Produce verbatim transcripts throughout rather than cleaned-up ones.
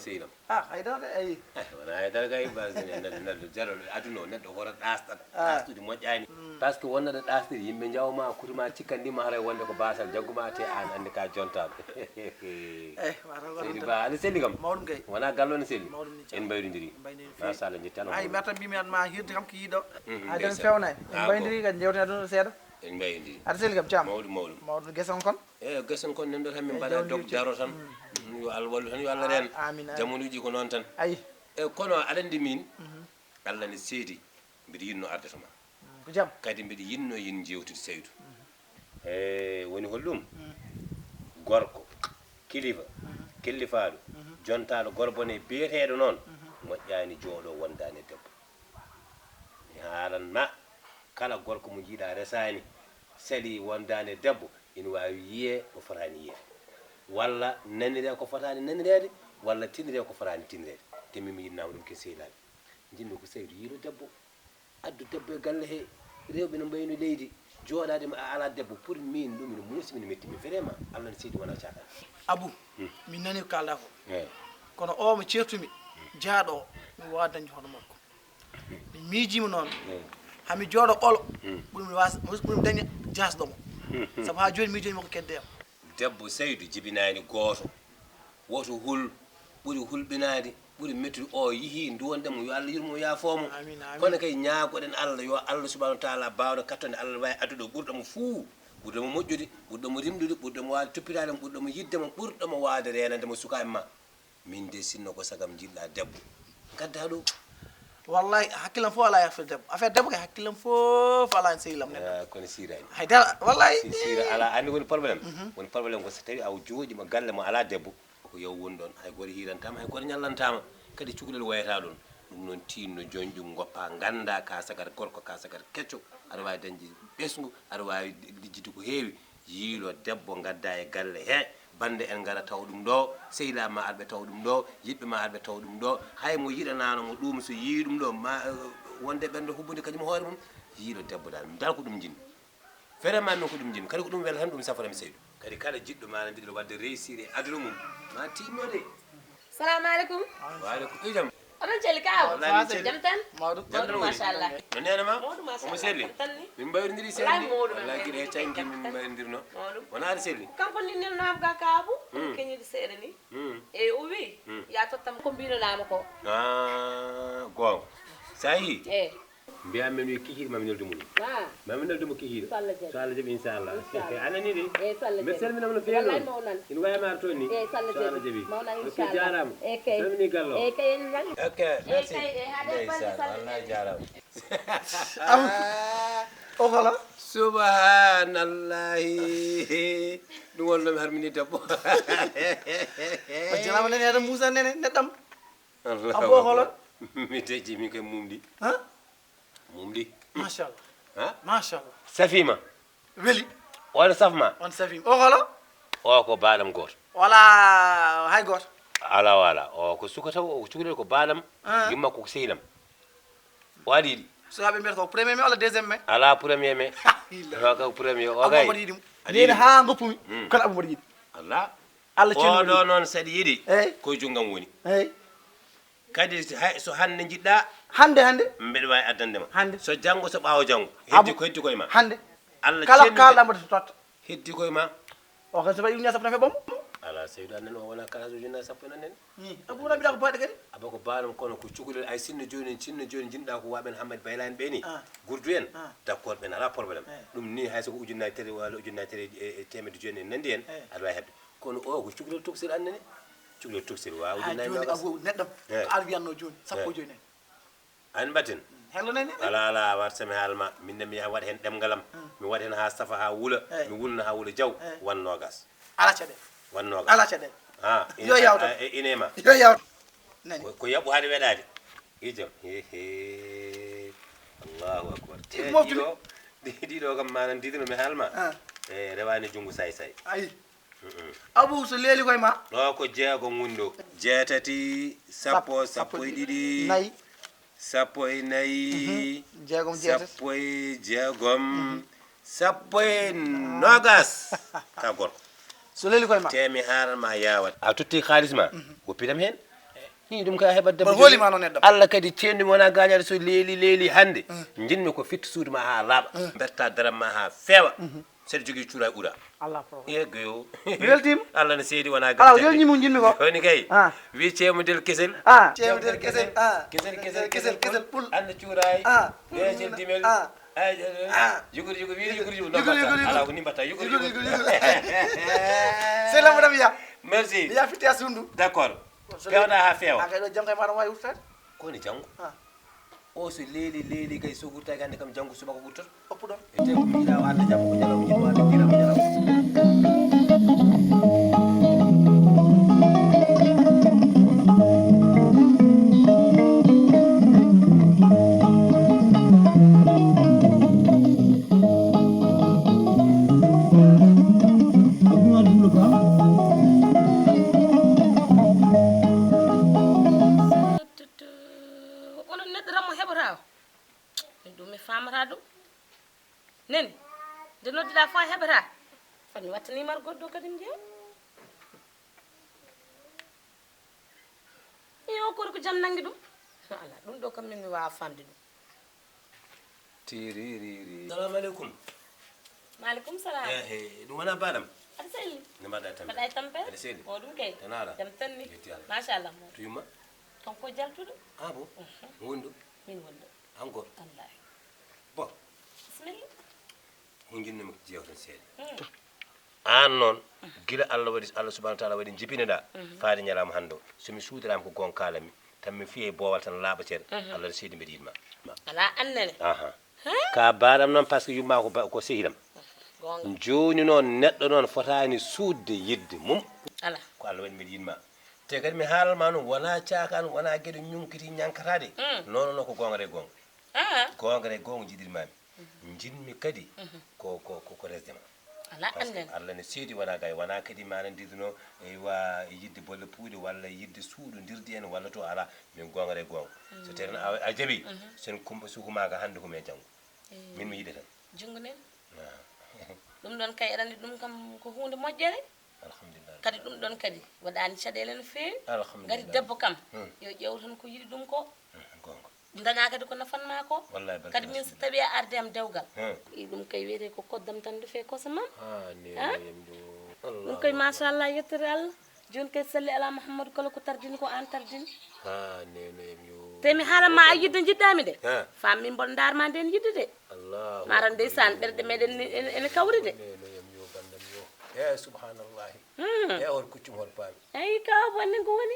Seylam. Ah, haydara de, ayi. Eh, wona haydara kay, basine, neɗɗo, neɗɗo, jaro, aduna o, neɗɗo hoto ɗaastat, ah, ɗaastude moƴƴaani. Mm. Parce que won neɗɗo ɗaastir, yimɓe njawma, kutuma, cikkandima, haray wonde ko baasal jagguma, te an anndi ka jontaɗo. Eh, wata ko Seydi ɗum Ba, tan. Aɗa selli kam? Mawɗum kay. Wona galle o ne selli? Mawɗum ni. En mbayrondiri. Mbayrondiri feewi. Machallah, jetti Allah. Ay, mawɗum. Mata mbimi an ma hirde kam ko yiɗo. Mhm, ay, ɗon ndeysaan. Fewnay. En mbayrondiri kadi, jewten aduna seeɗa. En mbayrondiri. Aɗa selli kam, Caam? Mawɗum, mawɗum. Mawɗum, gesa on kon? Eeyo, gesen kon nen ɗo tan min mbaɗa dog daro tan. Mm. Yo Allah wallu tan, yo Allah reen. Amin, amin. Jamonuuji ko noon tan. Ayi. E kono aɗa anndi min, mhm, Allah ne seedi, mbiɗa yiɗno arde to ma. Mm, ko jam. Kadi mbiɗa yiɗno yen njeewtid Saydu. Mhm. E woni holɗum? Mm. Gorko, kilifa, mhm, kellifaaɗo, mhm, jontaaɗo gorbone biyeteeɗo noon, mhm, moƴƴaani jooɗo wondaani e debbo. Mi haalan ma, kala gorko mo njiiɗa resaani, sali wondaani e debbo, ina waawi yiyee ko fotaani yiyeede. Walla naniree ko fotaani nanireede, walla tiniree ko fotaani tinireede. Te min mi yiɗnaama ɗum ke sehilaaɓe. Njiɗmi ko Saydu yiilo debbo. Addu debbo e galle he, rewɓe no mbayno leydi, jooɗaade ma a alaa debbo. Pour min ɗum ina muusi, ina metti mi vraiment. Allah no seedi wonaa caaɗaan. Abu, hmm, min nani ko kaalɗaa ko. Eey. Kono o mo ceertumi, jaaɗo o, mi waawaa dañde hono makko. Mi miijiima noon, hmm, haa mi jooɗo ɓolo, hmm, ɓuri mi waas-, ɓuri mi daña jaasɗo mo. Hmm. Sabu haa jooni miijoymi ko kedde am. Debbo Saydu jibinaani gooto. Woto hul, ɓuri hulɓinaade, ɓuri mettude. O yehii, nduwonɗen mo, yo Allah yurmo, yaafoo mo. Amiin, amiin. Kono kay, ñaagoɗen Allah, yo Allah subhanahu wa taala baawɗo kattanɗe, Allah waawi addude o ɓurɗo mo fuu, ɓurɗo mo moƴƴude, ɓurɗo mo rimɗude, ɓurɗo mo waawde toppitaade mo, ɓurɗo mo yiɗde mo, ɓurɗo mo waawde reenande mo sukaaɓe ma. Min de, sinno ko sagam njiɗɗa debbo, ngadda ɗo. Wallahi, hakkillam fof alaa e affaire debbo. Affaire debbo kay, hakkillam fof alaa heen, sehillam, neɗɗo. Ah, kono siirani. Hay dara, wallahi. Si-, siira alaa, anndi woni problème? Mhm. Woni problème ko so tawi a jooɗiima galle mo alaa debbo, ko yo won ɗoon. Hay gooto hiirantaama, hay gooto ñallantaama. Kadi cukalel wayata ɗoon. Ɗum noon, tiinno, joñƴum, ngoppa, ngannda ka sagar gorko, ka sagar kecco. Aɗa waawi dañde ɓesngu, aɗa waawi lijjide ko heewi. Yiilo debbo, ngadda e galle he, bannde en ngara tawa ɗum ɗo, sehilaaɓe ma arɓe tawa ɗum ɗo, yiɗɓe ma arɓe tawa ɗum ɗo. Hay mo yiɗanaano mo ɗum, so yii ɗum ɗo, ma, eh, wonde ɓernde hubbude kañum hoore mum, yiilo debbo dal. Min dal ko ɗum njiɗmi. Vraiment min ko ɗum njiɗmi. Kadi ko ɗum wela tan, ɗum safora mi Saydu. Kadi kala jiɗɗo ma ne mbiɗo waɗde réussir e aduna mum, ma tiiɗno de. Salamu aleykum. Wa aleykum, i jam. Oɗon celli ka? Wallahi, min celli. Jam tan? Mawɗum. Jam tan woni. Machallah. No neene ma? Mawɗum, machallah. Omo selli? Jam tan ni? Min mbayrondiri seeɗa ni. Wallahi, mawɗum, wallahi, gila he caŋki min mbayrondirno. Mawɗum. Wona aɗa selli? Kanko ni nelnaama ga ka Abu, hmm, keñiiɗo seeɗa ni. Hmm. E o wi, hmm, ya tottam ko mbinoɗaama ko. Ah, goonga. Sa yii? Eh. Mbiyaa men yo kikiiɗe, ma mi neldu mo ɗum. Ah. Ma mi neldu mo kikiiɗe. So Allah jaɓi. So Allah jaɓi, inchallah. Inchallah. A nanii de? Eeyi, so Allah jaɓi. Mbeɗa salminii ma no feewi. Wallaay noon. Mawnan. Ina wayi ma ar toon ni. Eeyi, so Allah jaɓi. So Allah jaɓi. Mawnan, ok, inchallah. Jaaraama. Eeyi, kay. Salminii galle o. Eeyi, kay, en nani. Ok, merci. Eeyi, kay, eeyi, haɗa e balɗe, ndeysaan, salminii. Wallaay jaaraama. Am. O hola? Subhanallahi. Ɗum wonno mi harmini debbo. O jalaama nene, aɗa muusa nene, neɗɗam. Allahu Abbo akbar. Hola? Mi tejji, min koye mumɗi. Ha? Mumɗi. Machallah. Ha? Machallah. Safiima. Weli. On safma. On safiima. O hola? O ko baaɗam gooto. Wala hay gooto. Ala wala. O ko suka taw, o ko cukalel ko baaɗam. Ah. Yumma ko sehilam. O aɗa yiɗi? Sukaaɓe mbiyata ko premier mai walla deuxième mai? Ala premier mai. Illa. O ko premier. O kay. Amadou yiɗi mo. Aɗa yiɗi? Haa ngoppumi. Hmm. Kala Amadou yiɗi. Allah. Allah ceerno. Oɗo noon, so aɗa yiɗi, eey, ko junngam woni. Eey. Kadi hay so hannde njiɗɗa, hannde, hannde, mbeɗa waawi addande ma. Hannde. So janngo, so ɓaawo janngo, heddi ko heddi koye ma. Hannde. Allah kala ceerno kaalɗa mboɗo totta. Heddi koye ma. O kay so waɗi ujunnaje sappo tan heɓam. Ala Seydu, annen o wona kala so ujunnaje sappo en annen. Ni, Abou Rabi da ko baɗe kadi. Aba ko baɗam kono ko cukalel ay sinno jooni, sinno jooni jinɗa ko waɓen Hammet Bayla en ɓe ni. Ah. Gurdu en. Ah. D'accord ɓen ala problème. Eh. Ɗum ni hay so ko ujunnaje tati walla ujunnaje tati e, e teemedde jooni en nandi en. Eh. Aɗa wawi heɓde. Kono o ko cukalel tokosel annene. Cukalel tokosel wawa ujunnaje nogas. Abu neɗɗo. Eh. Ko ar wiyatno jooni, sappo e joyi nani. An mbatten. Hello nani. Ala, ala, wat sami haalma. Min ne mi yaha waɗa hen ɗemngal am. Hmm. Mi waɗa hen ha safa ha wula. Eh. Mi wulna ha wula jaw. Eh. Wan nogas. Ala caɗeele. Wan nogas. Ala caɗeele. Ah, yo yawto. Ine ma. Yo yawto. Nani. Ko, ko yaɓu haade weɗaade. Ijam. He, he. Allahu akbar. Tigi mofti ɗiɗo, ɗiɗo kam manan didino mi haalma. Ah. E rewani jungu say say. Ayi. Mm-mm. Abu so leeli koye ma. Ɗo ko jeego ngundo. Jeetati, sappo, sappo, sappo e ɗiɗi, nayi. Sappo e nayi, mhm, jeegom, jeetati. Sappo e jeegom, mhm, sappo e nogas. Ka gorko. So leeli koye ma. Te mi haaran ma yawat. A totti kaalis ma, mhm, woppitam hen. E Ii, ɗum kay a heɓat debbo. Mboɗo hoolima noon, neɗɗo. Allah kadi ceendu mi wonaa gaañaade so leeli, leeli hannde. Njiɗmi ko fitto suudu ma haa laaɓa. Mberta daram ma haa feewa. Saɗa jogii cuuraay ura. Allah, pro. Yeggo yo. Mi weltiima. Allah no seedi wonaa. Ala, gacce yo de. Ñimu jinmi ko. Woni kay. Ah. Wi ceemodel kesel. Ah. Ceemodel kesel. Ah. Kesel, kesel, kesel, kesel, kesel, pul. Anna cuuraay. Ah. Weecel dimel. Ah. Ay, ay, ay. Ah. Yugur, yugur, wi yugur, yugur. Yugur, yugur, yugur. Ala, ko ni mbatta, yugur, yugur, yugur, yugur. Sey lambo ɗam ya. Merci. Ya fitti a sundu. D'accord. Peewna haa feewa. Ah, kay ɗo janngo e maaɗa waawi wurtaade. Ko woni janngo? Ah. O so leeli, leeli kay so wurtaaki hannde kam, janngo subaka wurtoto. Hoppu ɗon. E te ko mi yiɗaa o arde janngo ko ñalawma, jiɗo arde kiram ñalawma. Onon neɗɗo tan mo heɓata o. Min ɗum mi faamata ɗum. Neni, nde nodduɗaa fof a heɓataa. Fat mi watta numéro goɗɗo kadi mi jeeya. Iyo, kono ko jam nanngi ɗum. Ala, ɗum ɗo kam min mi waawa faamde ɗum. Tiririri. Salamu aleykum. Maaleykum salaam. Ehe, ɗum wonaa baɗam? Aɗa selli? No mbaɗɗaa tampere? Mbaɗɗaa e tampere? Aɗa selli? O ɗum kay. Tan ala? Jam tan ni. Yetti Allah. Machallah. To yumma? Kanko jaltuɗo. Ah bon? Mhm. Mo woni ɗo? Min woni ɗo. Encore? Wallaahi. Bon. Bisimilla. Ko njiɗnoomi ko jewten seeɗa. Hmm. Aan noon, gila Allah waɗi, Allah subhanahu wa taala waɗi njibinoɗaa, mhm, faade ñalaama hannde o. So mi suudoraama ko goonga kaalanmi, tan mi fiyee boowal tan laaɓa cer, mhm, Allah no seedi mbeɗa yiɗ ma. Alaa annene. Aha. Huh? Ka baɗam noon, parce que yumma ko ba-, ko sehil am. Goonga. Jooni noon, neɗɗo noon fotaani suuɗde yiɗde mum. Alaa. Ko Allah waɗi mbeɗa yiɗ ma. Te kadi mi haalan ma noon, wonaa caakaan, wonaa geɗe ñunkiti ñankataade. Mm. Non, non, non, ko goonga e goonga. Ah. Goonga e goonga njiɗirmaami. Mhm. Njiɗmi kadi, mhm, ko, ko, ko, ko resde ma. Alaa annene. Parce que Allah ne seedi, wonaa gay, wonaa kadi maana ndirduno, eywa, yiɗde bolle puuɗe walla yiɗde suuɗondirde en walla to, alaa, min goonga e goonga. So tawii tan a, a jaɓii, mhm, sen kum-, sukumaaka hannde, hume janngo. Eh. Min mi yiɗe tan. Junngo nen. Ah. Ɗum ɗon kay, aɗa anndi ɗum kam ko huunde moƴƴere. Alhamdulillah. Kadi ɗum ɗon kadi waɗaani caɗeele no feewi. Alhamdulillah. Ngati debbo kam, hmm, yo ƴeew tan ko yiɗi ɗum ko. Hmm, goonga. Dañaa kadi ko nafanmaa ko. Wallahi, barka. Kadi min so tawii a ardi am dewgal. Hmm. I ɗum kay wiyetee ko koddam tan ndu fee koso mam. Ah, ne, ah? Ɗum kay, machallah, yettere Allah. Jooni kay, salli ala Muhammadu, kala ko tardini ko aan tardini. Ha, nene em yo. Te mi haalan ma a yidde njiɗɗaa mi de. Ha. Faam min mboɗo ndaar ma nden yidde de. Allahu akbar. Mara ndeysaan, ɓerɗe meɗen ni ene, ene kawri de. Nene em yo, bandam yo. Eh, subhanallahi. Hmm. Eh, hol kuccum hol paami. Ay, kaw, bonnen ko woni?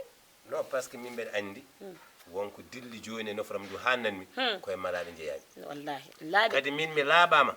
Non, parce que min mbeɗa anndi, hmm, wonko dilli jooni e nofram ndu haannanmi, hmm, koye malaaɗo njeyaami. Wallahi, laaɓi. Kadi min mi laaɓaama.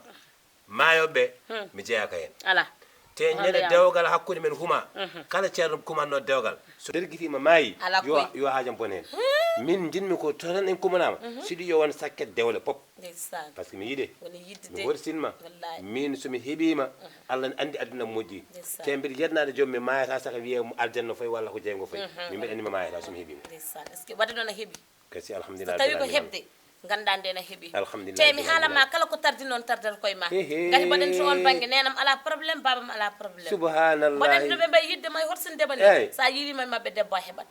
Maayooɓe ɓe, hmm, mi jeyaaka heen. Alaa. Te ñande dewgal hakkunde men huma, mhm, kala ceerno kumanno dewgal, so dergitiima maayi, alaa yo, koy, yo haajam bon heen. Hmm. Min njiɗmi ko to tan en kumanaama, mhm, siɗi yo won sakket dewle pop. Ndeysaan. Parce que mi yiɗe. Woni yiɗde mi de. Worsinma. Wallahi. Min so mi heɓiima, mhm, Allah ne anndi aduna am moƴƴi. Ndeysaan. Te mbiɗa yetnaade joom mi maayata saka wiyee mo aljanna foy walla ko jeyngo foy. Mhm. Min mbeɗa anndi mi maayata so mi heɓiima. Ndeysaan. Est-ce que wadde noon a heɓi? Kasi, alhamdulillah. So tawi ko heɓde, nganndaa nde na heɓi. Alhamdulillah. Te mi haalama kala ko tardi noon tardata koye ma. Ehe. Ngati mbaɗen to on bannge, neenam alaa problème, baabam alaa problème. Subhanallah. Mbaɗen no ɓe mbayi yidde ma e horsinde ma ni. Eyi. So a yiilima e maɓɓe, debbo a heɓat.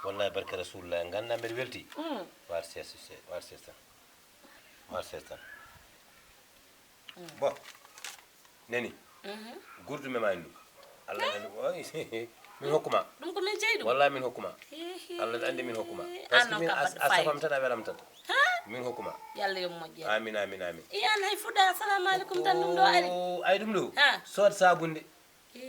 Wallahi, barke Rasulullah, nganndaa mbeɗa welti. Mm. War ses, war ses tan. War ses tan. Bon. Nani? Mhm. Gurdume ma ndu. Allah ne anndi, oy, min hokkuma. Ɗum ko min jeyi ɗum. Wallahi min hokkuma. Hi, hi. Allah ne anndi min hokkuma. Parce que min a safam tan, a welam tan. Ha? Min hokkuma. Yalla yo moƴƴe. Amin, amin, amin. Iyan hay fuɗa, assalamu alaikum tan ɗum ɗo ari. Oh, ay ɗum ɗo. Ha? Sood sabunde. Hi.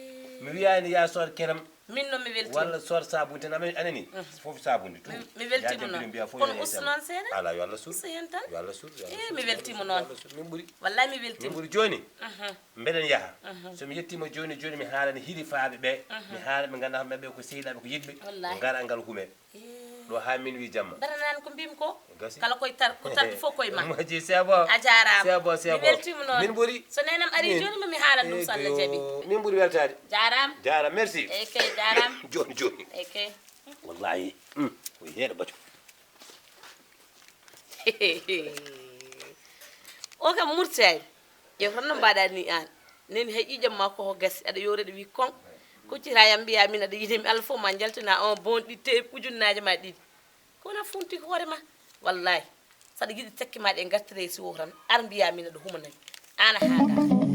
Mi wiyaani ya sood kerem. Min noon mi weltiima. Walla sood sabunde tan, amen, anani? Mhm. Fof sabunde, tout. Mi, mi weltiima noon. Mbiya fof. Kono ustu noon seeɗa. Ala, yo Allah sur. Ustu heen tan. Yo Allah sur, yo Allah sur. Eh, mi weltiima noon. Yo Allah sur. Min ɓuri. Wallahi mi weltiima. Min ɓuri jooni. Mhm. Mbeɗen yaha. Mhm. So mi yettiima jooni, jooni mi haalani hilifaaɓe ɓe. Mhm. Mi haala ɓe nganndaa hono ɓe ko sehilaaɓe, ko yiɗɓe. Wallahi. Ngara ngal hume. Eh. Ɗo haa min wi jamma. Mbeɗa nani ko mbimi ko. Gasi. Kala koye tar-, ko tardi fof koye ma. Moƴƴi, c'est bon. A jaaraama. C'est bon, c'est bon. Mi weltiima noon. Min ɓuri. So neenam ari jooni, ma mi haalan ɗum so Allah jaɓi. Min ɓuri weltaade. Jaaraama. Jaaraama, merci. Eyi kay, jaaraama. Jooni, jooni. Eyi kay. Wallahi. Hmm. Ko heeɗo baco. O kam murtaani. Ƴeew tan no mbaɗaa ni aan. Neni hay ƴiiƴam ma ko gasi, aɗa yoori, aɗa wi kon. Kuccita yam mbiya min aɗa yiɗi mi, Allah fof ma jaltina on bonɗi te ujunnaaje ma ɗiɗi. Ko wona funti hoore ma. Wallahi. Saɗa yiɗi tekke ma ɗe ngartire si o tan. Ar mbiya min aɗa humanami. Ana haga.